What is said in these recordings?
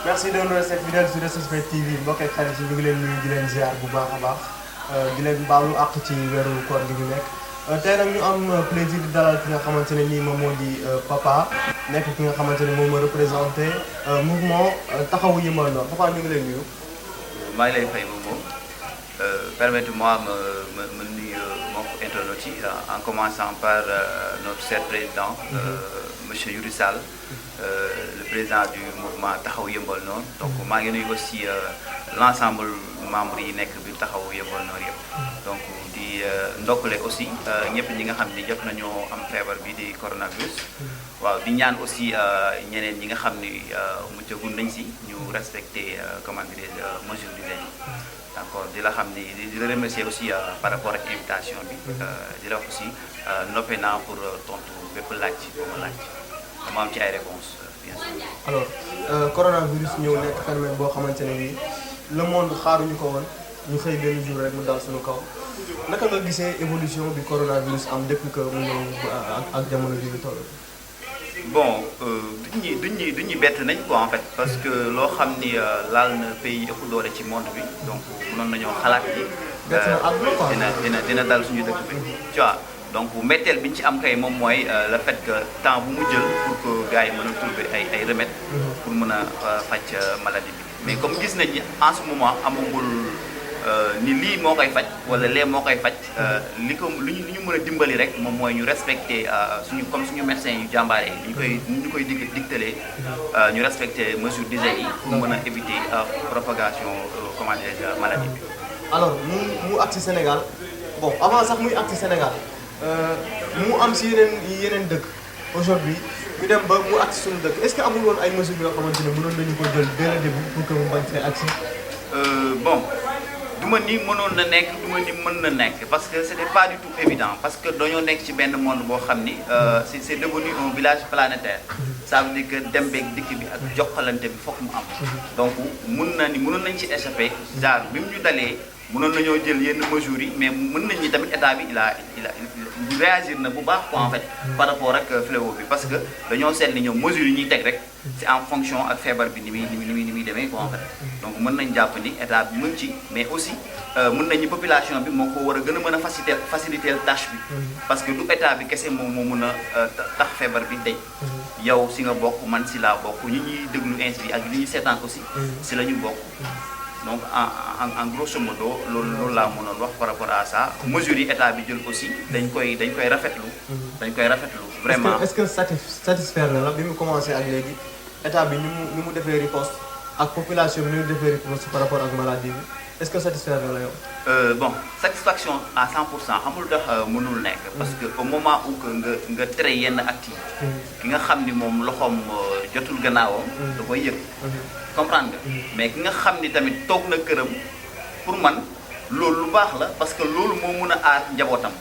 merci de nous rester fidèles sur SSP TV mbokk ak xarit yi ñu ngi leen nuyu di leen ziar bu baax a baax di leen baalu àq ci weeru koor gi ñu nekk tey nag ñu am plaisir di dalal ki nga xamante ne nii moom moo di Papa nekk ki nga xamante ne moom moo représenté mouvement taxawu Yeumbeul Nord Papa ñu ngi leen nuyu. maa ngi lay fay moom permettez-moi me nuyu mbokk internautes yi en commençant par notre cher président monsieur Youri Sall le président du mouvement taxawu Yeumbeul Nord donc maa ngi nuyu aussi l'ensemble membres yi nekk bi taxawu Yeumbeul Nord yëpp donc di ndokkale aussi ñëpp ñi nga xam ni jot nañoo am feebar bi di coronavirus waaw di ñaan aussi ñeneen ñi nga xam ni muccagul nañ si ñu respecter comment dire mesures d'hygiène d'accord di la xam ni di la remercier aussi par rapport ak invitation bi di la wax aussi noppee naa pour tontu bépp laaj bu ma laaj ma am ci ay réponses bien sûr. alors coronavirus ñëw nekk phénomène boo xamante ne nii le monde xaaruñu ko woon ñu xëy benn jour rek mu dal suñu kaw naka nga gisee évolution bi coronavirus am depuis que mu ñëw ak jamono ji ñu toll. bon duñu bett nañ quoi en fait parce que loo xam ni laal na pays ëpp doole ci monde bi donc mënoon nañoo xalaat ni dina dal suñu dëkk bi tu vois donc mbetteel bi ñu ci am kay moom mooy le fait que temps bu mu jël pour que gars yi mën a trouver ay remèdes pour mën a faj maladie bi mais comme gis nañ ni en ce moment amagul ni lii moo koy faj wala lee moo koy faj li ñu mën a dimbali rek moom mooy ñu respecter suñu médecins yu jàmbaare yi ñu koy digtalee ñu respecter mesures d'hygiène yi pour mën a éviter propagation comment dirais-je maladie bi. alors mu agsi Sénégal bon avant sax muy agsi Sénégal mu am si yeneen dëkk aujourd'hui ñu dem ba mu agsi suñu dëkk est-ce que amul woon ay mesures yoo xamante ne mënoon nañu ko jël dès le début pour que mu bañ fee agsi. bon. duma ni mënoon na nekk duma ni mën na nekk parce que c'était pas du tout évident parce que dañoo nekk ci benn monde boo xam ni c'est devenu un village planétaire ça veut dire que dem beeg dikk bi ak jokkalante bi fokk mu am donc mënoon nañ ci échapper genre bi mu ñu dalee mënoon nañoo jël yenn mesures yi mais mën nañ ni tamit état bi il a réagir na bu baax quoi en fait par rapport ak fléau bi parce que dañoo seet ni ñoom mesures yi ñuy teg rek c'est en fonction ak feebar bi ni muy demee quoi en fait donc mën nañ jàpp ni état bi mën ci mais aussi mën nañu population bi moo ko war a gën a mën a faciliter tâche bi parce que du état bi kese moo mën a tax feebar bi deñ yow si nga bokk man si laa bokk ñi ñuy déglu inspi ak li ñuy seetaan aussi si la ñu bokk donc en grosso modo loolu laa mënoon wax par rapport à ça mesures yi état bi jël aussi dañ koy rafetlu vraiment est-ce que satisfaire na la bi mu commencé ak léegi état bi ni mu defee riposte ak population bi ni mu defee riposte par rapport ak maladie bi est-ce que satisfaire na la yow. bon satisfaction à 100% xamul tax mënul nekk parce que au moment où que nga tere yenn actes yi ki nga xam ni moom loxoom jotul gannaawam da koy yëg comprendre nga mais ki nga xam ni tamit toog na këram pour man loolu lu baax la parce que loolu moo mën a aar njabootam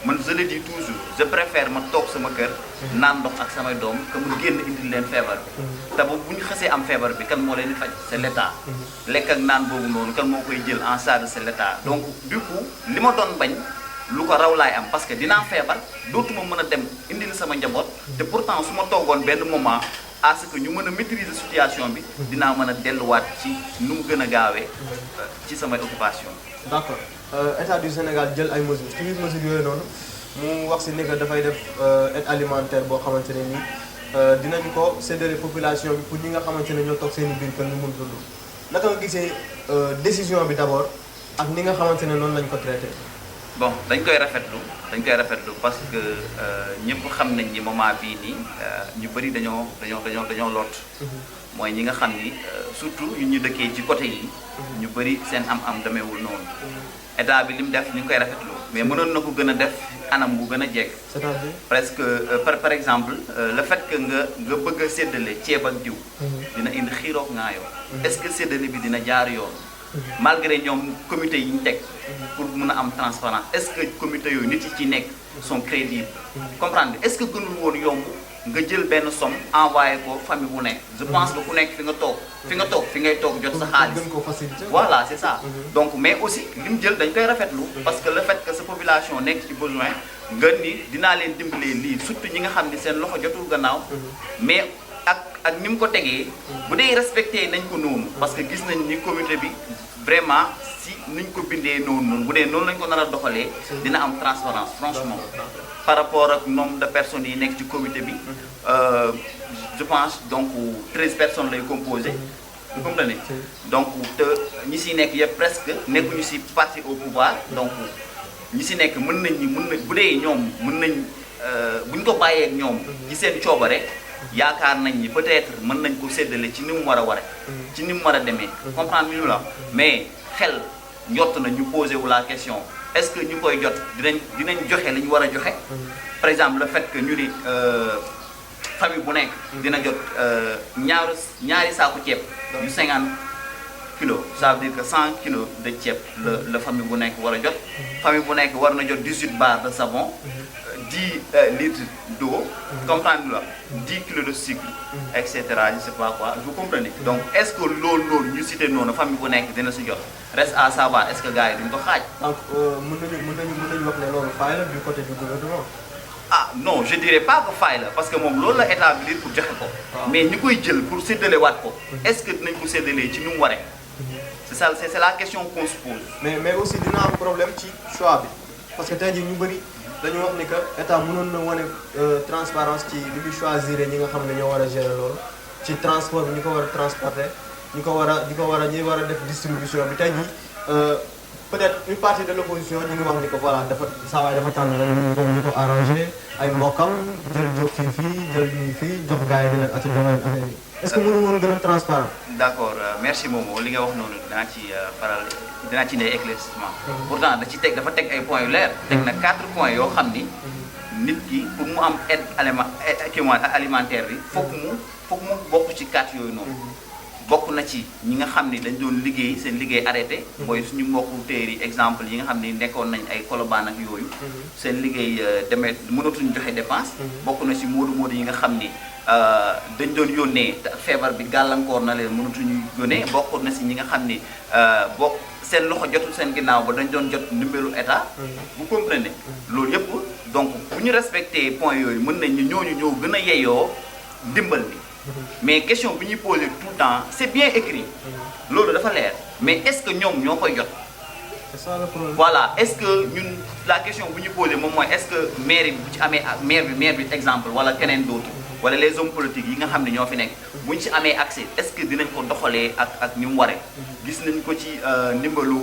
man je le dis toujours je préfère ma toog sama kër naan ndox ak samay doom que mu génn indil leen feebar bi te bu ñu xasee am feebar bi kan moo leen di faj c'est l'état lekk ak naan boobu noonu kan moo koy jël en charge c'est l'état donc du coup li ma doon bañ lu ko raw laay am parce que dinaa feebar dootuma mën a dem indil sama njaboot te pourtant su ma toogoon benn moment à ce que ñu mën a maîtriser situation bi dinaa mën a delluwaat ci nu mu gën a gaawee ci samay occupation. d'accord état du Sénégal jël ay mesures ci biir mesures yooyu noonu mu wax si ni que dafay def aide alimentaire boo xamante ne nii dinañ ko séddale population bi pour ñi nga xamante ne ñoo toog seen i biir kër ñu mun dund naka nga gisee décision bi d'abord ak ni nga xamante ne noonu lañ ko traité. bon dañ koy rafetlu parce que ñëpp xam nañ ni moment bii nii ñu bëri dañoo lot mooy ñi nga xam ni surtout ñu dëkkee ci côté yi ñu bëri seen am demeewul noonu état bi li mu def ñu ngi koy rafetlu mais mënoon na ko gën a def anam bu gën a jekk c'est-à-dire presque par exemple le fait que nga bëgg a séddale ceeb ak diw dina indi xiiroog ngaayoo est-ce que séddale bi dina jaar yoon malgré ñoom comité yi ñu teg pour mën a am transparence est-ce que comité yooyu nit yi ci nekk sont crédibles comprendre est-ce que gënul woon yomb nga jël benn somme envoyé ko famille bu nekk je pense que ku nekk fi ngay toog jot sa xaalis voilà c'est ça donc mais aussi li mu jël dañ koy rafetlu parce que le fait que sa population nekk ci besoin nga ni dinaa leen dimbalee lii surtout ñi nga xam ni seen loxo jotul gannaaw mais ak ni mu ko tegee bu dee respecté nañ ko noonu parce que gis nañ ni comité bi vraiment si niñ ko bindee noonu bu dee noonu lañ ko nar a doxalee dina am transparence franchement par rapport ak nombre de personnes yi nekk ci comité bi je pense donc 13 personnes lay composé vous comprenez donc te ñi si nekk yëpp presque nekkuñu si parti au pouvoir donc ñi si nekk mën nañ bu dee ñoom mën nañ buñ ko bàyyee ak ñoom ci seen coobare yaakaar nañ ni peut-être mën nañ ko séddale ci ni mu war a ware ci ni mu war a demee comprendre ñu la mais xel njott na ñu posé wu la question est-ce que ñu koy jot dinañ joxe li ñu war a joxe par exemple le fait que ñu ni famille bu nekk dina jot ñaari saaku ceeb yu 50 kilos ça veut dire que 100 kilos de ceeb la famille bu nekk war a jot famille bu nekk war na jot 18 barres de savon 10 litres d'eau comprendre la 10 kilos de sucre etc je sais pas quoi vous comprenez donc est-ce que loolu ñu cité noonu famille bu nekk dina si jot reste à savoir est-ce que gars yi duñ ko xaaj donc mën nañu wax ne loolu faay la du côté du gouvernement. ah non je dirais pas que faay la parce que moom loolu la établir pour joxe ko mais ñi koy jël pour séddale waat ko est-ce que dinañ ko séddalee ci nu mu waree c'est ça c'est la question qu'on se pose mais aussi dina am problème ci choix bi parce que tey jii ñu bëri dañu wax ni que état mënoon na wane transparence ci li muy choisir ñi nga xam ne ñoo war a gérer loolu ci transport bi ñi ko war a transporter ñi war a def distribution bi tey jii peut-être une partie de l'opposition ñu ngi wax ni ko voilà saa waay dafa tànn ñu ko arrangé ay mbokkam jël jóg fii jël ñii fii jox gars yi di leen ati domaine affaire yi est-ce que mënu woon gën a transparent. d'accord merci Momo li nga wax noonu dinaa ci ne éclaircissement pourtant dafa teg ay points yu leer teg na 4 points yoo xam ni nit ki pour mu am aide alimentaire bi foog mu bokk ci 4 yooyu noonu bokk na ci ñi nga xam ni dañ doon liggéey seen liggéey arrêté mooy suñu mbokku téer yi exemple yi nga xam ni nekkoon nañ ay Colobane ak yooyu seen liggéey demee mënatuñu joxe dépense bokk na ci moodu yi nga xam ni dañ doon yónnee feebar bi gàllankoor na leen mënatuñu yónnee bokk na ci ñi nga xam ni seen loxo jotul seen ginnaaw ba dañ doon jot ndimbalu état vous comprenez loolu yëpp donc bu ñu respecté point yooyu mën nañ ñooñu ñoo gën a yeyoo ndimbal bi mais question bi ñuy poser tout le temps c'est bien écrit loolu dafa leer mais est-ce que ñoom ñoo koy jot c'est ça le problème. voilà est-ce que ñun la question bu ñu poser moom mooy est-ce que maire bi bu ci amee maire bi exemple wala keneen d'autre wala les hommes politiques yi nga xam ne ñoo fi nekk bu ñu ci amee accès est-ce que dinañ ko doxalee ak ni mu waree gis nañ ko ci ndimbalu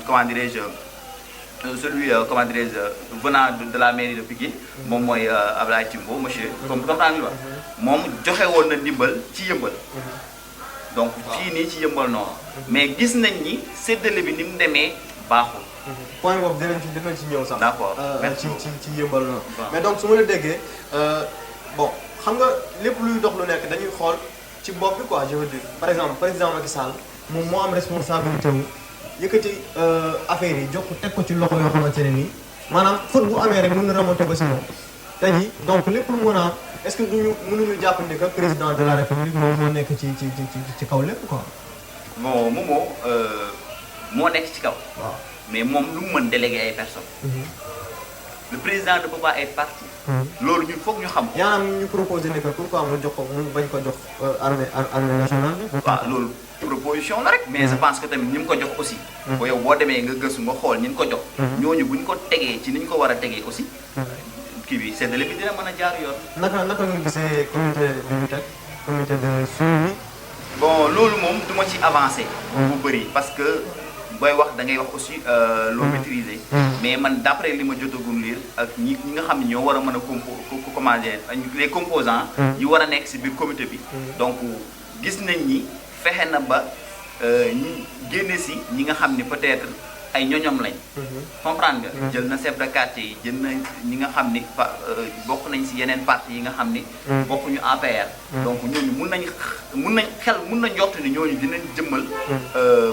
comment dirais-je celui comment dirais-je venant de la mairie de Pikine moom mooy Ablaye Timbo monsieur comme comprendre nga moom joxe woon na ndimbal ci yëmbal donc fii nii ci yëmbal noonu mais gis nañ ni séddale bi ni mu demee baaxul point boobu dinañ ci ñëw sax d'accord ci yëmbal noonu mais donc su ma la déggee bon xam nga lépp luy dox lu nekk dañuy xool ci bopp bi quoi je veux dire par exemple président Macky Sall moom moo am responsabilité wu yëkkati affaire yi jox ko teg ko ci loxo yoo xamante ne nii maanaam faute bu amee rek mën na remonter ba si moom tey jii donc lépp lu mën a am est-ce que mënuñu jàpp ni que président de la république moom moo nekk ci kaw lépp quoi. bon Momo moo nekk ci kaw. waaw mais moom lu mu mën déléguer ay personnes. le président ne peut pas être parti. loolu ñun foog ñu xam ko. yaa ñu proposé ne que pourquoi mu jox ko mu bañ ko jox armée nationale bi. waaw loolu proposition la rek. mais je pense que tamit ñi mu ko jox aussi. ba yow boo demee nga gëstu nga xool ñi ñu ko jox. ñooñu bu ñu ko tegee ci ni ñu ko war a tegee aussi. kii bi séddale bi dina mën a jaar yoon. naka nga gisee comité bi ñu teg comité de suivi. bon loolu moom du ma ci avancé. bu bëri parce que booy wax da ngay wax aussi loo maîtriser. mais man d'après li ma jotagum lire ak ñi nga xam ne ñoo war a mën a commander les composants. yi war a nekk ci biir comité bi. donc gis nañ ni fexe na ba ñi génne ci ñi nga xam ni peut-être ay ñoñom lañ. comprendre nga. jël na chef de quartier yi jël na ñi nga xam ni bokk nañ ci yeneen parti yi nga xam ni. bokkuñu APR. donc ñooñu mun nañ jot ni ñooñu dinañ jëmmal.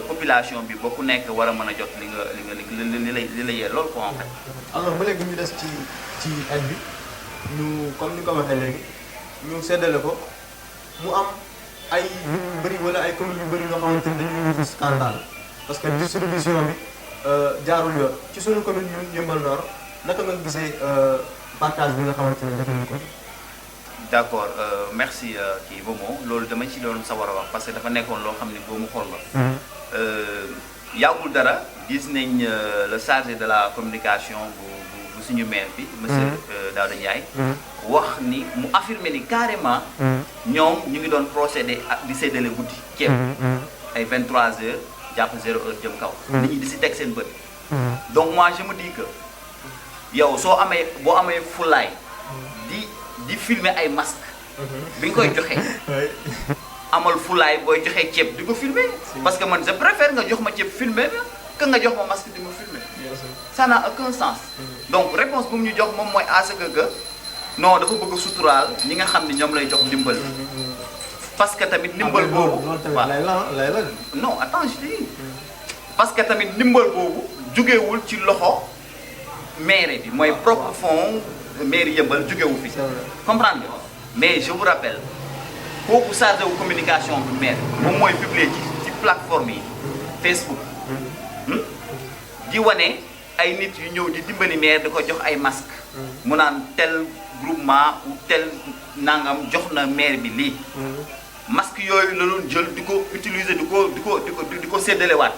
population bi ba ku nekk war a mën a jot li la yee loolu quoi en fait. alors ba léegi ñu des ci aide bi ñu comme ni ko waxee léegi ñu séddale ko mu am ay bëri wala ay communes yu bëri yoo xamante ni dañuy gis scandale parce que distribution bi. jaarul yoon ci suñu commune ñun Yeumbeul Nord naka nga gisee partage bi nga xamante ne def nañu ko. d'accord merci kii Momo loolu dama ci doon sawar a wax parce que dafa nekkoon loo xam ne boo mu xool la. yàggul dara gis nañ le chargé de la communication bu suñu maire bi. monsieur Daouda Ndiaye. wax ni mu affirmé ni carrément. ñoom ñu ngi doon procédé ak di séddale guddi ceeb. ay 23h jàpp 0h jëm kaw. nit ñi di si teg seen bët. donc moi je me dis que yow soo amee boo amee fulaay di filmer ay masque bi nga koy joxe. amal fulaay booy joxe ceeb di ko filmer. parce que man je préfère nga jox ma ceeb filmer que nga jox ma masque di ma filmer. ça n'a aucun sens. donc réponse bu mu ñu jox moom mooy à ce que non dafa bëgg a suturaal ñi nga xam ne ñoom lay jox ndimbal. parce que tamit ndimbal boobu. non attends je dis parce que tamit ndimbal boobu jugewul ci loxo maire bi mooy propre fonds maire Yeumbeul jugewu fi. comprendre nga mais je vous rappelle kooku chargé wu communication bu maire moom mooy publier ci plateforme yi Facebook. di wane ay nit yu ñëw di dimbali maire di ko jox ay masque mu naan tel groupement ou tel nangam jox na maire bi lii. masque yooyu la doon jël di ko utiliser di ko séddalewaat.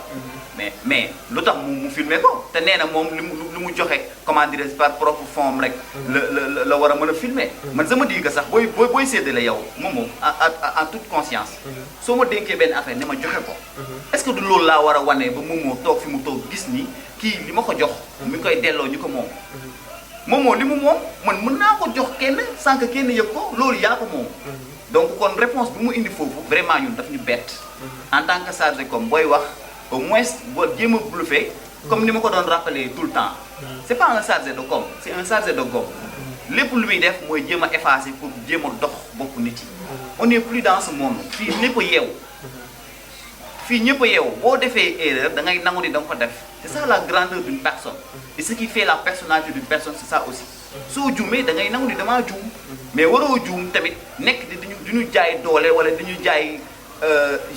mais lu tax mu filmer ko te nee na moom lu mu joxe comment dire par propre forme rek. la war a mën a filmer. man sama di que sax booy séddale yow moom en toute conscience. soo ma dénkee benn affaire ne ma joxe ko. est-ce que du loolu laa war a wane ba moom toog fi mu toog gis ni kii li ma ko jox. mi ngi koy delloo ñu ko moom. moom li mu moom man mën naa ko jox kenn sans que kenn yëg ko loolu yaa ko moom. donc kon réponse bi mu indi foofu vraiment ñun daf ñu bett. en tant que chargé comme booy wax au moins boo jéem a bluffé comme ni ma ko doon rappelé tout le temps. c'est pas un chargé de com c'est un chargé de gomme. lépp lu muy def mooy jéem a effacer pour jéem a dox bopp nit yi. on n'est plus dans ce monde fii ñëpp a yeewu. fii ñëpp a yeewu boo defee erreur da ngay nangu ni da nga ko def c'est ça la grandeur d'une personne. et ce qui fait la personnalité d'une personne c'est ça aussi. soo juumee da ngay nangu ni damaa juum. mais waroo juum tamit nekk di ñu jaay doole wala di ñu jaay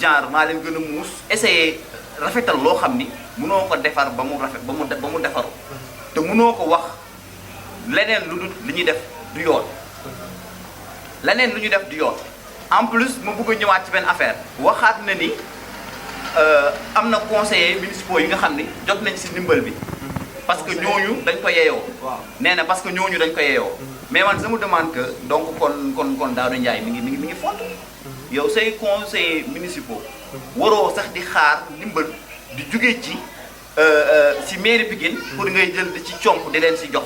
genre maa leen gën a muus essayer rafetal loo xam ni mënoo ko defar ba mu rafet ba mu defaru te mënoo ko wax leneen lu dul li ñuy def du yoon. leneen lu ñu def du yoon en plus ma bëgg a ñëwaat ci benn affaire waxaat na ni am na conseillers municipaux yi nga xam ni jot nañ ci ndimbal bi. parce que ñooñu dañ ko yeyoo. nee na parce que ñooñu dañ ko yeyoo. mais man je me demande que donc kon Daouda Ndiaye mi ngi font. yow say conseillers municipaux. waroo sax di xaar ndimbal di jugee ci mairie Pikine pour ngay jël di ci comp di leen ci jox.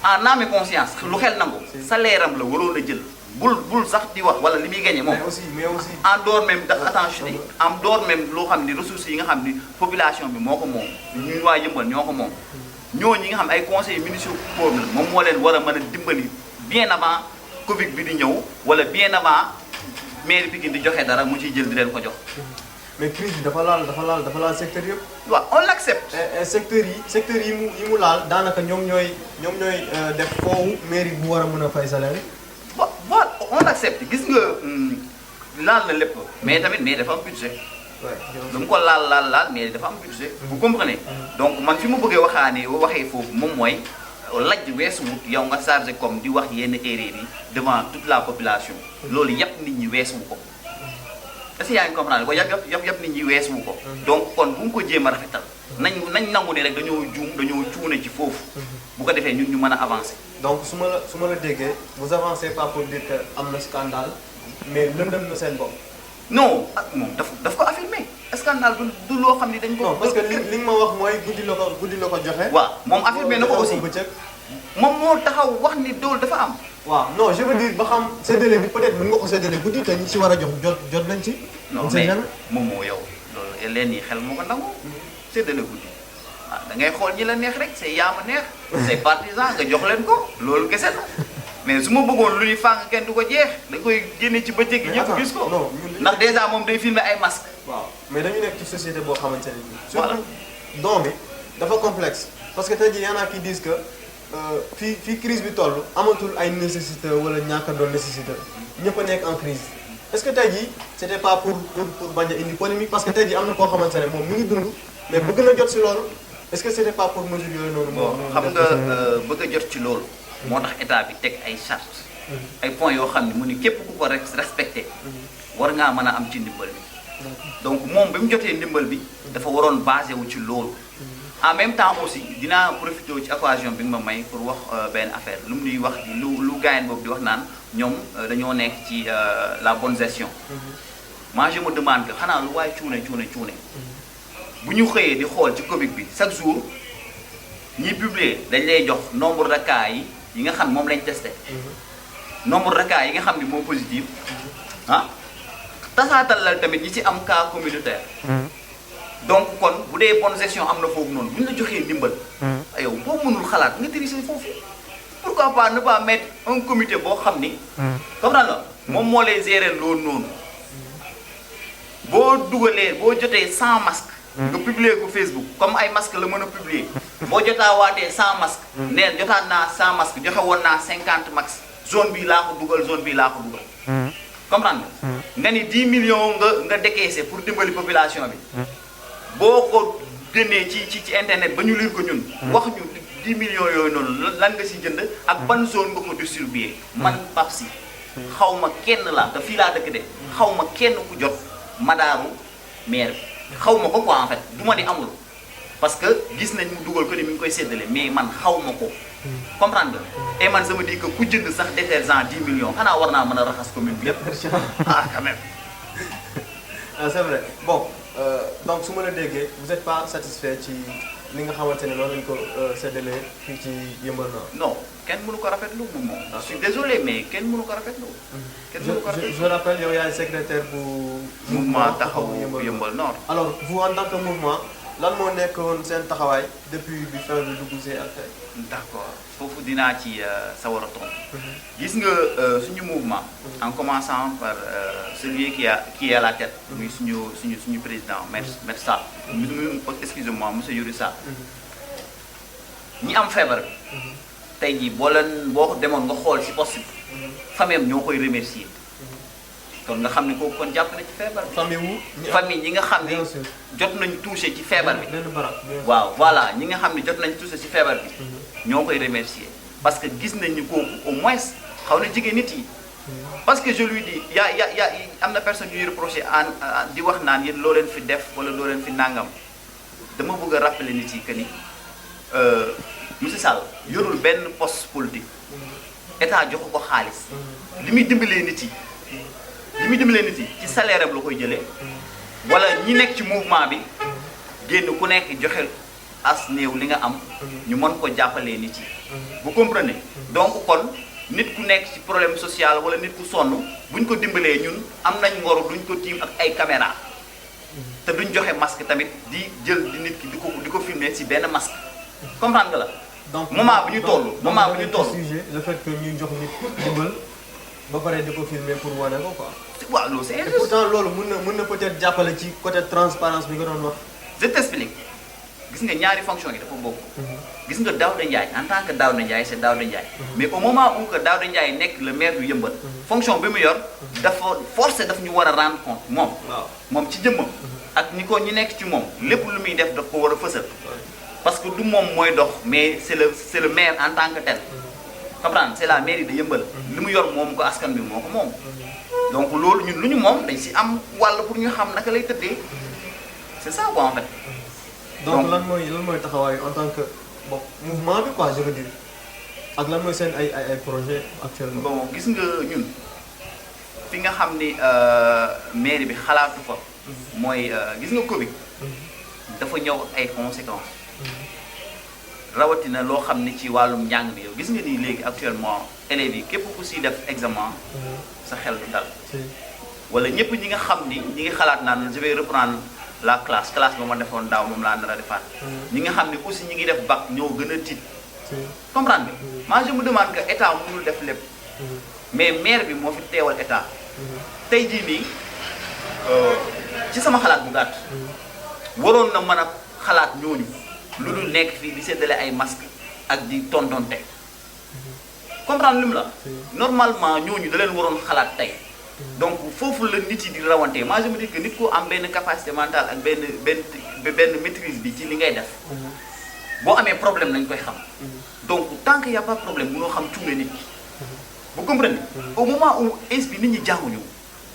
en âme et conscience lu xel nangu. salaire am la waroon a jël. bul sax di wax wala li muy gagné moom. mais aussi en dehors même attention en dehors même loo xam ni ressources yi nga xam ni population bi moo ko moom. ñun waa Yeumbeul ñoo ko moom. ñooñu nga xam ay conseillers municipaux la moom moo leen war a mën a dimbali bien avant Covid bi di ñëw wala bien avant mairie Pikine di joxe dara mu ciy jël di leen ko jox. mais crise bi dafa laal secteur yëpp. waaw on l'accepte. secteur yi mu laal daanaka ñoom ñooy def foofu mairie bu war a mën a fay salaire. voilà on accepte gis nga laal na lépp mais tamit mais dafa am budget. du mu ko laal mais dafa am budget. vous comprenez. donc man fi mu bëggee waxee foofu moom mooy lajj weesuwut yow nga chargé comme di wax yenn erreur yi devant toute la population. loolu yëpp nit ñi weesuwu ko. est-ce que yaa ngi comprendre ko yëpp nit ñi weesuwu ko. donc kon bu mu ko jéem a rafetal. nañ nangu ne rek dañoo cuune ci foofu. bu ko defee ñun ñu mën a avancer. donc su ma la déggee vous avancez pas pour dire que am na scandale mais lëndëm na seen bopp. non moom daf ko affirmer scandale du loo xam ni dañ ko. non parce que li nga ma wax mooy guddi la ko joxe. waaw moom affirmer na ko aussi moom moo taxaw wax ni dool dafa am. waaw non je veux dire ba xam séddale bi peut-être mën nga ko séddale guddi te ñi ci war a jot nañ ci. non mais moom moo yow loolu leen yi xel moo ko nangu séddale guddi. ah da ngay xool ñi la neex rek say yaama neex. say partisans nga jox leen ko loolu kese la mais su ma bëggoon lu ñuy fàng kenn du ko jeex da koy génne ci bëccëg gi ñëpp gis ko. ndax déjà moom day filmer ay masques. waaw mais dañu nekk ci société boo xamante ne nii. surtout don bi dafa complexe. parce que tey jii y en a qui disent que fii crise bi toll amatul ay nécessité wala ñàkk a doon nécessité ñëpp a nekk en crise est-ce que tey jii c'était pas pour bañ a indi polémique parce que tey jii am na koo xamante ne moom mi ngi dund mais bëgg na jot si loolu. est-ce que c'était pas pour mesure yooyu noonu. bon xam nga bëgg a jot ci loolu moo tax état bi teg ay charte ay points yoo xam ne mu ni képp ku ko rek respecté war ngaa mën a am ci ndimbal bi donc moom bi mu jotee ndimbal bi dafa waroon basé wu ci loolu en même temps aussi dinaa profité ci occasion bi nga ma may pour wax benn affaire lu mu nuy wax lu gaayen boobu di wax naan ñoom dañoo nekk ci la bonne gestion moi je me demande que xanaa lu waaye cuune bu ñu xëyee di xool ci Covid bi chaque jour ñiy publier dañ lay jox nombre de cas yi nga xam moom lañ testé nombre de cas yi nga xam ni moo positif ah tasaatal la tamit ñi ci am cas communautaire donc kon bu dee bonne gestion am na foofu noonu bu ñu la joxee ndimbal yow boo mënul xalaat nga tricher foofu pourquoi pas ne pas mettre un comité boo xam ni comprendre la moom moo lay gérer loolu noonu boo dugalee boo jotee 100 masques nga publier ko Facebook comme ay masques la mën a publier boo jotaawaatee 100 masques neen jotaat naa 100 masques joxe woon naa 50 masques zone bii laa ko dugal zone bii laa ko dugal comprendre nga ni 10 millions nga décaissé pour dimbali population bi boo ko génnee ci internet ba ñu lire ko ñun wax ñu 10 millions yooyu noonu lan nga si jënd ak ban zone nga ko distribuer man Pape Sy xaw ma kenn la te fii laa dëkk de xaw ma kenn ku jot madaaru maire bi xaw ma ko quoi en fait du ma di amul parce que gis nañ mu dugal ko ni mi ngi koy séddale mais man xaw ma ko comprendre nga et man sama di que ku jënd sax détergent 10 millions xanaa war naa mën a raxas commune bi yépp ah quand même c'est vrai bon donc su ma la déggee vous êtes pas satisfait ci li nga xamante ne noonu lañ ko séddalee fii ci Yeumbeul Nord. non kenn mënu ko rafetlu moom. je suis désolé mais kenn mënu ko rafetlu. kenn mënu ko rafetlu je rappelle yow yaay secrétaire bu. mouvement taxawu Yeumbeul Nord. alors vous en tant que mouvement lan moo nekkoon seen taxawaay depuis bi fin bi dugg see ak tey. d'accord foofu dinaa ci sawar a tontu. gis nga suñu mouvement. en commençant par celui qui est à la tête. muy suñu président maître Sall. excusez-moi monsieur Youri Sall. ñi am feebar bi. tey jii boo demoon nga xool ci poste bi. famille ñoo koy remercier. kon nga xam ne kooku kon jàpp na ci feebar bi. famille ñi nga xam ne jot nañu touché ci feebar bi. waaw voilà ñi nga xam ne jot nañu touché ci feebar bi. ñoo koy remercier parce que gis nañu kooku au moins xaw na jigéen nit yi. parce que je lui dis y a am na personne yuy reproché di wax naan yéen loo leen fi def wala loo leen fi nangam dama bëgg a rappeler nit yi que ni monsieur Sall yorul benn poste politique état joxu ko xaalis li muy dimbalee nit yi. ci salaire am la koy jëlee wala ñi nekk ci mouvement bi génn ku nekk joxe as néew li nga am ñu mën ko jàppalee nit yi. vous comprenez donc kon nit ku nekk ci problème social wala nit ku sonn buñ ko dimbalee ñun am nañ ngoro duñ ko tiim ak ay caméra te duñ joxe masque tamit di jël di nit ki di ko filmer ci benn masque comprendre nga la. donc moment bu ñu toll le fait que ñuy jox nit dimbal ba pare di ko filmer pour wane ko quoi. waaw loolu c'est injuste. et pourtant loolu mën na peut-être jàppale ci côté transparence bi nga doon wax. je t'explique gis nga ñaari fonction yi dafa bokk. gis nga Daouda Ndiaye en tant que Daouda Ndiaye c'est Daouda Ndiaye. mais au moment où que Daouda Ndiaye nekk le maire du Yeumbeul. fonction bi mu yor dafa forcé daf ñu war a rendre compte moom. moom ci jëmmam. ak ñi nekk ci moom lépp lu muy def daf ko war a fësal. parce que du moom mooy dox mais c'est le maire en tant que tel. comprendre c'est la mairie de Yeumbeul. li mu yor moom ko askan bi moo ko moom. donc loolu ñun lu ñu moom dañ si am wàll pour ñu xam naka lay tëddee c'est ça quoi en fait. donc lan mooy taxawaay en tant que bon mouvement bi quoi je veux dire ak lan mooy seen ay projet actuellement. bon gis nga ñun fi nga xam ni mairie bi xalaatu fa. mooy gis nga Covid. dafa ñëw ay conséquences. rawatina loo xam ni ci wàllum njàng bi yow gis nga ni léegi actuellement élèves yi képp ku siy def examen sa xel du dal. wala ñëpp ñi nga xam ni ñi ngi xalaat naan je vais reprendre la classe ba ma defoon daaw moom laa nar a defaat. ñi nga xam ni aussi ñi ngi def bac ñoo gën a tiit. comprendre nga moi je me demande que état mënul def lépp. mais maire bi moo fi teewal état. tey jii nii ci sama xalaat bu gàtt. waroon na mën a xalaat ñooñu. lu dul nekk fii di séddale ay masque ak di tontonte comprendre lim la normalement ñooñu da leen waroon xalaat tey donc foofu la nit yi di rawante moi je me dis que nit ko am benn capacité mentale ak benn maîtrise bi ci li ngay def boo amee problème nañ koy xam donc tant qu'il y a pas de problème mënoo xam cuune nit ki. vous comprenez. au moment où bi nit ñi jànguñu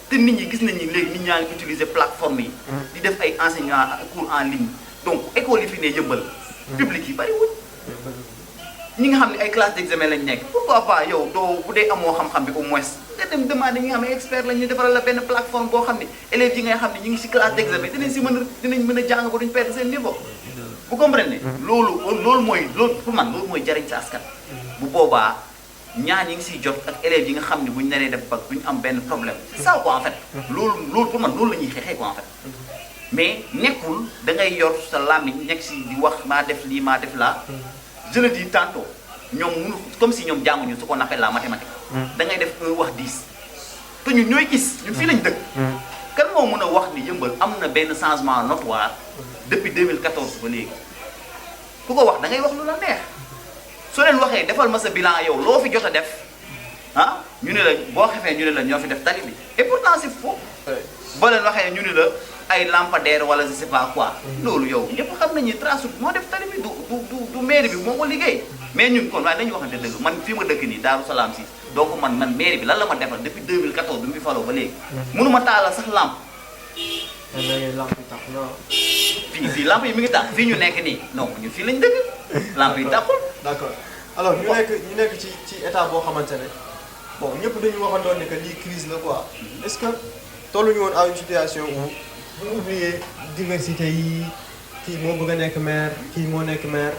te nit ñi gis nañu léegi nit ñaa ngi utiliser plateforme yi. di def ay enseignements cours en ligne donc école yi fi ne yëmbal. public yi bari wuñ. ñi nga xam ne ay classe d'examen lañ nekk pourquoi pas yow doo bu dee amoo xam-xam bi au moins nga dem demander ñi nga xam ne expert lañ ñu defaral la benn plateforme boo xam ne élèves yi ngay xam ne ñu ngi ci classe d'examen dinañ mën a jàng ba duñ perdre seen niveau. vous comprenez. loolu mooy pour man loolu mooy jariñ sa askan. bu boobaa ñaan yi ngi siy jot ak élèves yi nga xam ne buñ naree def bac duñ am benn problème c'est ça quoi en fait. loolu pour man loolu la ñuy xeexee quoi en fait. mais nekkul da ngay yor sa làmmiñ nekk si di wax maa def lii maa def laa. je le dis tantôt ñoom mënu comme si ñoom jànguñu ce qu'on appelle la mathématique. da ngay def 1 wax 10. te ñun ñooy gis ñun fii lañ dëkk. kan moo mën a wax ni yëmbal am na benn changement notoire depuis 2014 ba léegi ku ko wax da ngay wax lu la neex soo leen waxee defal ma sa bilan yow loo fi jot a def ah ñu ne la boo xefee ñu ne la ñoo fi def tali bi et pourtant c'est faux. boo leen waxee ñu ne la ay lampadaire wala je sais pas quoi. loolu yow ñëpp xam nañu trace moo def tali bi du mairie bi moo ko liggéey. mais ñun kon waaye dañuy waxante dëgg man fii ma dëkk nii Daaru Salaam si donc man mairie bi lan la ma defal depuis 2014 bi mu fi faloo ba léegi. mënuma taalal sax lampe. lampe yi tax na. fii lampe yi mi ngi tax fii ñu nekk nii non ñun fii lañ dëgg. lampe yi taxul. d'accord alors ñu nekk ci état boo xamante ne bon ñëpp dañu waxandoon ne que lii crise la quoi est-ce que tolluñu woon à une situation où bu oublier diversité yi kii moo bëgg a nekk maire kii moo nekk maire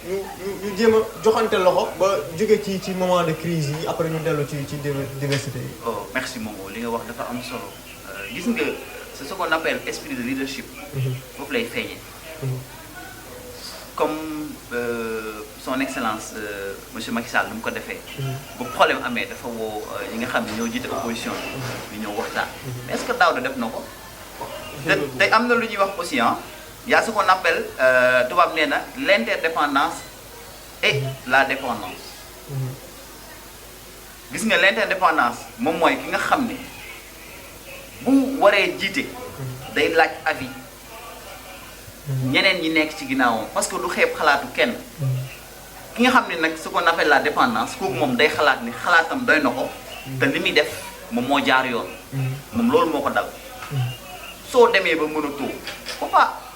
ñu jéem a joxante loxo ba jóge ci moment de crise yi après ñu dellu ci diversité yi. oh merci Momo li nga wax dafa am solo gis nga c'est ce qu'on appelle esprit de leadership. foofu lay feeñee. comme son excellence monsieur Macky Sall nu mu ko defee. bu problème amee dafa woo ñi nga xam ne ñoo jiite opposition bi ñëw waxtaan. mais est-ce que Daouda def na ko. te am na lu ñuy wax aussi y a ce qu'on appelle tubaab nee na l'interdépendance et la dépendance. gis nga l'interdépendance moom mooy ki nga xam ne bu waree jiite. day laaj avis. ñeneen ñi nekk ci ginnaawam parce que du xeeb xalaatu kenn. ki nga xam ne nag ce qu'on appelle la dépendance kooku moom day xalaat ni xalaatam doy na ko. te li muy def moom moo jaar yoon. moom loolu moo ko dal. soo demee ba mën a toog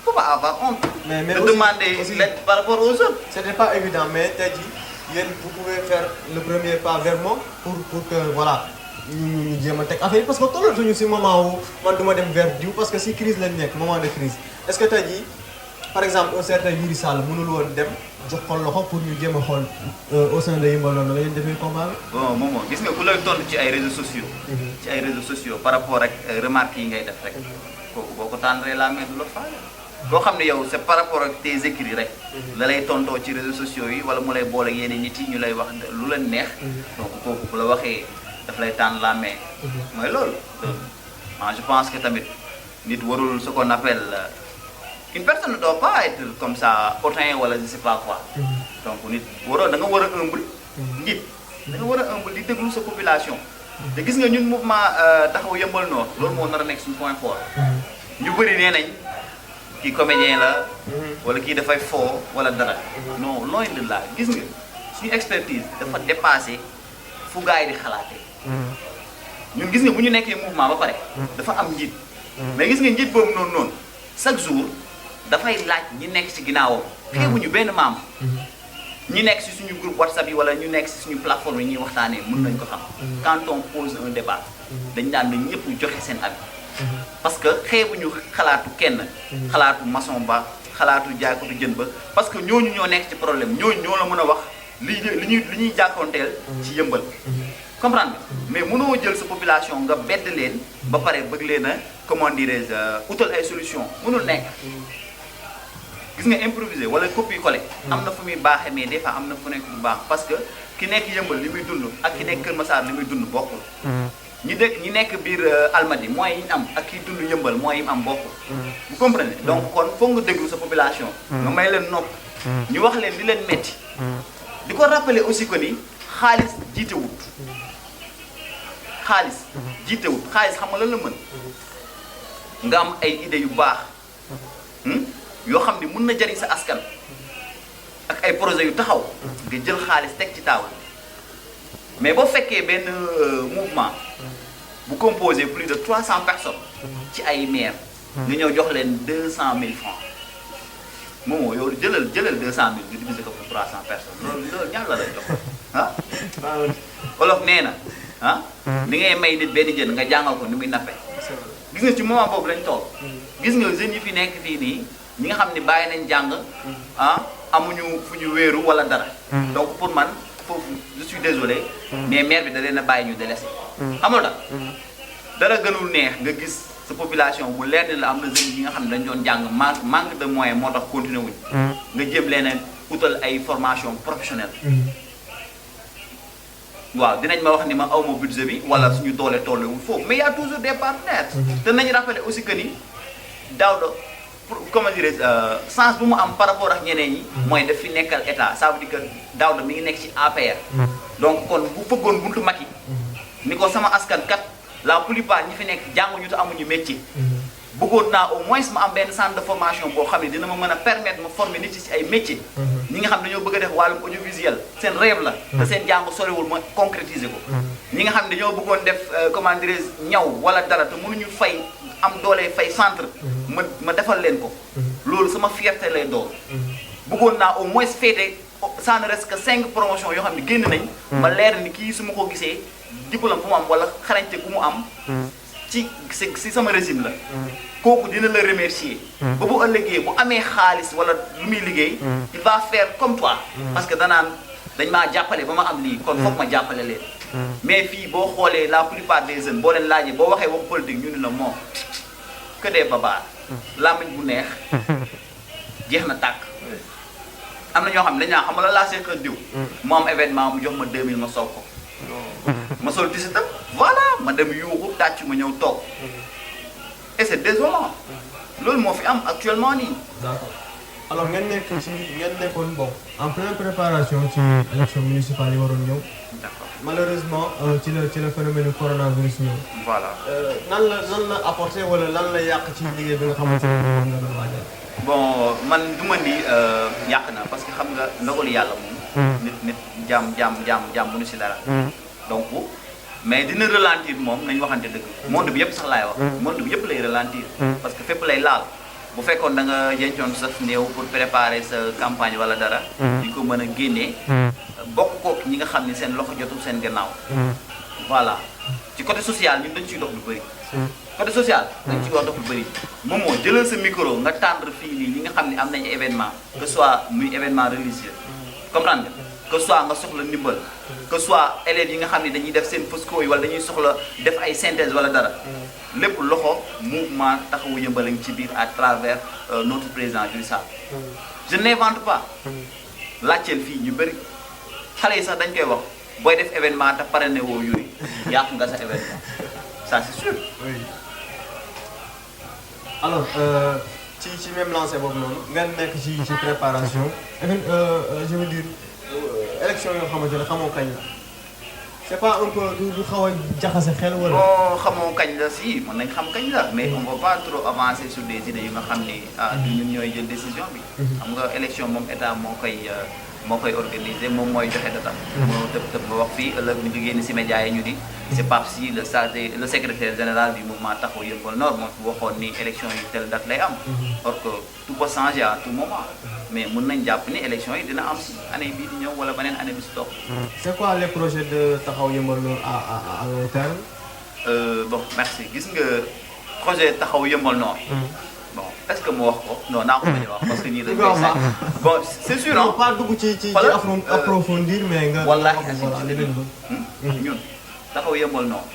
faut pas avoir honte. mais de demander l'aide par rapport aux autres. C'était pas évident mais tey jii yéen vous pouvez faire le premier pas vers moi pour que voilà ñu jéem a teg affaire yi parce que tollatuñu si moment wu man duma dem vers diw parce que si crise lañ nekk moment de crise est-ce que tey jii par exemple un certain Yuri Sall mënul woon dem jox ko loxo pour ñu jéem a xool au sein de Yeumbeul Nord la ngeen defee combat bi. bon moom gis nga ku lay tontu ci ay réseaux sociaux. ci ay réseaux sociaux par rapport ak remarques yi ngay def rek. kooku boo ko tànnee la main du la faale. boo xam ne yow c'est par rapport ak tes écrits rek. la lay tontoo ci réseaux sociaux yi wala mu lay boole ak yeneen nit yi ñu lay wax lu leen neex. donc kooku bu la waxee daf lay tànn la main. mooy loolu. je pense que tamit nit warul ce qu'on appelle une personne ne doit pas être comme ça hautain wala je sais pas quoi. donc nit waroo da nga war a humble. nit da nga war a humble di déglu sa population. te gis nga ñun mouvement taxawu Yeumbeul Nord loolu moo nar a nekk suñu point fort. ñu bëri nee nañ kii comédien la. wala kii dafay foo wala dara. non loin de là gis nga suñu expertise dafa dépassé fu gars yi di xalaatee. ñun gis nga bu ñu nekkee mouvement ba pare. dafa am njiit. mais gis nga njiit boobu noonu chaque jour dafay laaj ñi nekk ci ginnaawam. xeebuñu benn membre. ñi nekk ci suñu groupe WhatsApp yi wala ñu nekk ci suñu plateforme yi ñuy waxtaanee mën nañ ko xam. quand on pose un débat. dañ daan ne ñëpp joxe seen avis. parce que xeebuñu xalaatu kenn. xalaatu maçon ba xalaatu jaaykatu jën ba parce que ñooñu ñoo nekk ci problème ñooñu ñoo la mën a wax li ñuy jàkkoonteel ci Yeumbeul. comprendre mais mënoo jël sa population nga bedd leen ba pare bëgg leen a comment dirais-je utal ay solution mënul nekk. gis nga improviser wala copier-coller. am na fu muy baaxee mais des fois am na fu nekk bu baax parce que ki nekk Yeumbeul li muy dund ak ki nekk Kër Massar li muy dund bokkul. ñi nekk biir Almadi moyens yi ñu am ak kiy dund Yeumbeul moyens yi mu am bokkul. vous comprenez donc kon foog nga déglu sa population. nga may leen nopp. ñu wax leen li leen metti di ko rappeler aussi que ni xaalis jiitewut. xaalis jiitewut xaalis xam nga lan la mën. nga am ay idées yu baax. yoo xam ne mën na jariñ sa askan. ak ak ay projets yu taxaw nga jël xaalis teg ci table mais boo fekkee benn mouvement bu composé plus de 300 personnes ci ay maires nga ñëw jox leen 200 000 francs moom yow jëlal 200 000 nga diviser ko pour 300 personnes loolu ñaar la lay jox ah. Wolof nee na ah. li ngay may nit benn jën nga jàngal ko ni muy nappe. gis nga ci moment boobu lañ toll. gis nga jeunes yi fi nekk fii nii ñi nga xam ne bàyyi nañ jàng ah amuñu fu ñu wéeru wala dara. donc pour man foofu je suis désolé. mais maire bi da leen a bàyyi ñu délaissé. amul da dara gënul neex nga gis. sa population bu leer ne la am na jeunes yi nga xam ne dañ doon jàng manque de moyens moo tax continuer wuñ nga jëm leen utal ay formation professionnelle waaw dinañ ma wax ni ma aw ma budget bi wala suñu doole tollewul foofu mais y a toujours des partenaires te nañu rappeler aussi que ni Daouda comment dire sens bu mu am par rapport ak ñeneen ñi mooy daf fi nekkal état ça veut dire que Daouda mi ngi nekk ci APR donc kon bu fëggoon buntu Macky ni ko sama askan kat la plupart ñi fi nekk jànguñu te amuñu métier. bëggoon naa au moins ma am benn centre de formation boo xam ne dina ma mën a permettre ma former nit ci ay métiers. ñi nga xam ne dañoo bëgg a def wàllum audiovisuel seen rêve la. te seen jàng soriwul ma concrétiser ko. ñi nga xam ne dañoo bëggoon def comment dirais-je ñaw wala dara te mënuñu fay am doole fay centre. ma defal leen ko. loolu sama fierté lay doon. bëggoon naa au moins féete ça ne reste que 5 promotions yoo xam ne génn nañ. ma leer ni kii su ma ko gisee. diplôme bu mu am wala xarañte bu mu am ci sama régime la kooku dina la remercier ba bu ëllëgee bu amee xaalis wala lu muy liggéey il va faire comme toi parce que danaan dañ maa jàppale ba ma am lii kon foog ma jàppale leen mais fii boo xoolee la plupart des jeunes boo leen laajee boo waxee wax politique ñu ni la moom que des babaar làmmiñ bu neex jeex na tàkk am na ñoo xam ne dañ naa xam la laa seeqa diw mu am événement mu jox ma 2000 ma soog ko ma sol tisi tam voilà ma dem yuuxu tàcc ma ñëw toog et c'est désolant loolu moo fi am actuellement nii. d'accord alors ngeen nekkoon bon en pleine préparation ci élection municipale yi waroon ñëw. d'accord malheureusement ci la phénomène coronavirus ñëw. voilà nan la apporté wala lan la yàq ci liggéey bi nga xamante ne moom nga doon waajal. bon man du ma ni yàq na parce que xam nga ndogalu yàlla moom. nit jaam mënu si dara. donc mais dina ralentir moom nañu waxante dëgg. monde bi yëpp sax laay wax. monde bi yëpp lay ralentir. parce que fépp lay laal. bu fekkoon da nga yencoon sa néew pour préparer sa campagne wala dara. di ko mën a génnee. bokk kook ñi nga xam ni seen loxo jotul seen gannaaw. voilà ci côté social ñun dañ ciy dox lu bëri. côté social dañ ciy wax dox lu bëri. moom moo jëlal sa micro nga tendre fii nii ñi nga xam ne am nañu événement. que soit muy événement religieux. comprendre nga. que soit nga soxla ndimbal que soit élèves yi nga xam ne dañuy def seen fosco yi wala dañuy soxla def ay synthèse wala dara lépp loxo mouvement taxawu yëmbal a ngi ci biir à travers notre président Doudou Sané je n'invente pas laajteel fii ñu bëri xale yi sax dañ koy wax booy def événement te pare ne woo yooyu yàqu nga sa événement ça c'est sûr. oui alors ci même lancé boobu noonu ngeen nekk ci préparation je veux dire. élection yoo xamante ne xamoo kañ la c'est pas un peu du xaw a jaxase xel wala. bon xamoo kañ la si mën nañ xam kañ la mais on va pas trop avancer sur des idées yu nga xam ni du ñun ñooy jël décision bi. xam nga élection moom état moo koy organiser moom mooy joxe datam. moo tëb nga wax fii ëllëg ñu génn si médias yi ñu di. c'est Pape Sy le secrétaire général du mouvement Taxawu Yeumbeul Nord moom fi waxoon ni élection yi telle date lay am. or que tout peut changer à tout moment. mais mën nañ jàpp ni élection yi dina am si année bii di ñëw wala beneen année bi si topp. c'est quoi les projets de Taxawu Yeumbeul Nord à long terme. bon merci gis nga projet Taxawu Yeumbeul Nord. bon est-ce que mu wax ko non naa ko bañ a wax parce que ñii dañ koy sax bon c'est sûr non pas dugg ci approfondir mais nga. wallaahi ñun Taxawu Yeumbeul Nord.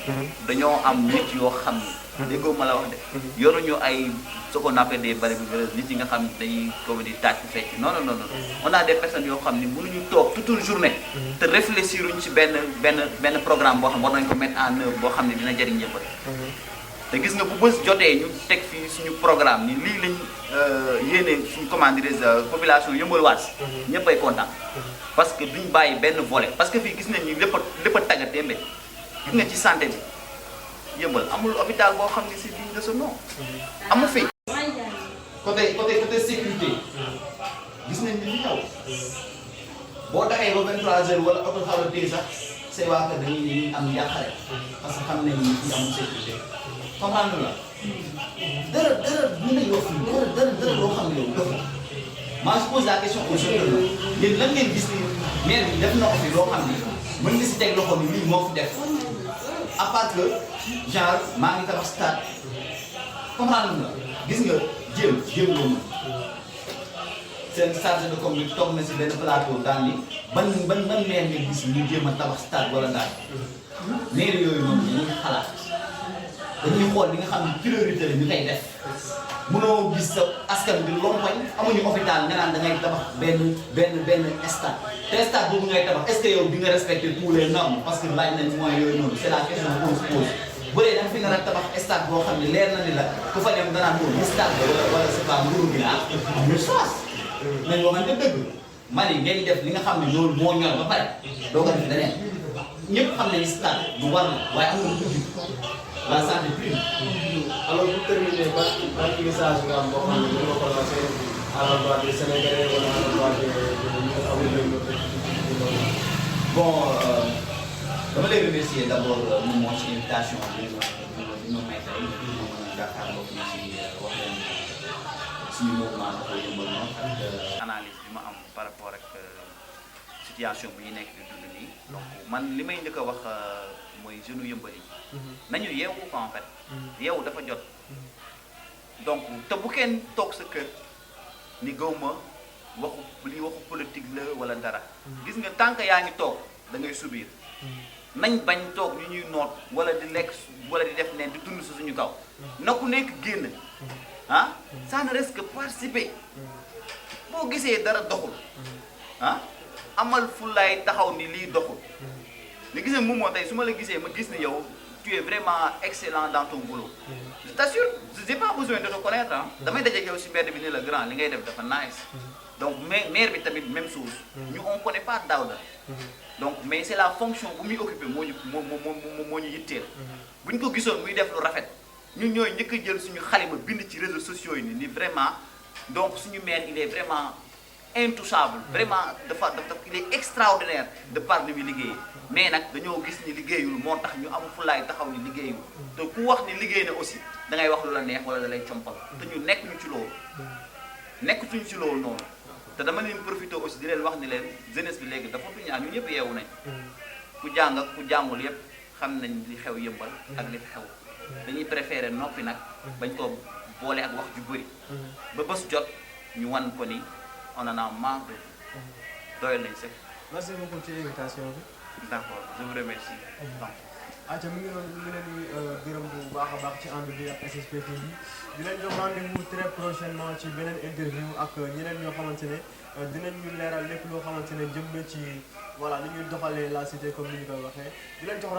dañoo am nit yoo xam ne. déggoo ma la wax de. yoruñu ay ce qu'on appelle des barbares nit yi nga xam ne dañuy comme di tàcc fecc non. on a des personnes yoo xam ne mënuñu toog toute une journée. te réfléchiruñ ci benn programme boo xam war nañ ko mettre en œuvre boo xam ne dina jëriñ ñëpp. te gis nga bu bës jotee ñu teg fii suñu programme ni lii lañ yéene suñu comment dirais population Yeumbeul Ouest. ñëpp ay kontaan. parce que duñ bàyyi benn volet parce que fii gis nañ ni lépp a tagga témbe gis nga ci santé bi Yeumbeul amul hôpital boo xam ne c'est digne de ce nom. amu fi. côté sécurité. gis nañ ni li xew. boo taxee ba 23h wala oto xaw a téye sax say waa kër dañuy am yàqare parce que xam nañ ni fii amul sécurité comprendre la dara mën nañu wax fii dara loo xam ne yow dof maa je pose la question aux jeunes yéen lan ngeen gis ni maire bi def na ko fi loo xam ni mën nga si teg loxo bi lii moo fi def à part que genre maa ngi tabax stade comprendre nga gis nga jéem loo mën seen chargé de com bi toog na si benn plateau daal ni ban maire nga gis ñu jéem a tabax stade wala daal maire yooyu noonu dañuy xalaat dañuy xool li nga xam ne priorité la ñu koy def mënoo gis sa askan bi lompoñ amuñu hôpital nga naan da ngay tabax benn stade te stade boobu ngay tabax est-ce que yow di nga respecter tous les normes parce que laaj nañ moyens yooyu noonu c'est la question qu'on se pose bu dee da nga fi nar a tabax stade boo xam ne leer na ni la ku fa dem danaa moom stade la wala c'est pas nguuru gi la amul chance nañ waxante dëgg Mali ngay def li nga xam ne loolu moo ñor ba pare doo ko def leneen ñëpp xam nañu stade du war la waaye amul lu la santé prime. Alors pour terminer ban message nga am boo xam ne dina ko lancer à l'endroit des Sénégalais wala à l'endroit des ñi nga xam ne ñoom bon dama lay remercier d'abord moom moo ci invitation bi ma may tey ma mën a jàkkaarloo fii si wax leen suñu mouvement dafa yëmbal noonu ak analyse bi ma am par rapport ak situation bi ñu nekk di dund nii donc man li may njëkk a wax mooy jeune yëmbal yi nañu yeewu ko en fait yeewu dafa jot donc te bu kenn toog sa kër ni gaw ma waxu politique la wala dara gis nga tant que yaa ngi toog da ngay subir nañ bañ toog ñu ñuy noot wala di lekk wala di def neen di dund si suñu kaw na ku nekk génn ah ça ne reste que participer boo gisee dara doxul ah amal fulaay taxaw ni lii doxul li gisee moom moo tey su ma la gisee ma gis ne yow tu es vraiment excellent dans ton boulot je t'assure j'ai pas besoin de te connaître ah damay daje yow si mbedd bi ni la grand li ngay def dafa nice donc maire bi tamit même chose ñu on connaît pas Daouda donc mais c'est la fonction bu muy occupé moo ñu yitteel bu ñu ko gisoon muy def lu rafet ñun ñooy njëkk a jël suñu xalima bind ci réseaux sociaux yi ni vraiment donc suñu maire il est vraiment intouchable vraiment dafa il est extraordinaire de par ni muy liggéeyee mais nag dañoo gis ni liggéeyul moo tax ñu am fulaay taxaw ni liggéeyul te ku wax ni liggéey na aussi da ngay wax lu la neex wala da lay compal te ñu nekk ñu ci loolu noonu te dama leen profité aussi di leen wax ni leen jeunesse bi léegi dafa tuñaa ñu ñëpp yeewu nañ ku jàng ak ku jàngul yëpp xam nañ li xew yëmbal ak li fi xew dañuy préféré noppi nag bañ ko boole ak wax ju bëri ba bés jot ñu wan ko ni on en a marre de doyal nañ sëkk. Merci beaucoup ci invitation bi. D'accord, je vous remercie. Aca mi ngi doon ñu leen di gërëm bu baax a baax ci ànd bi ak SSP TV di leen jox rendez-vous très prochainement ci beneen interview ak ñeneen ñoo xamante ne dinañ ñu leeral lépp loo xamante ne jëm na ci voilà ni ñuy doxalee la cité comme ni ñu koy waxee di leen jox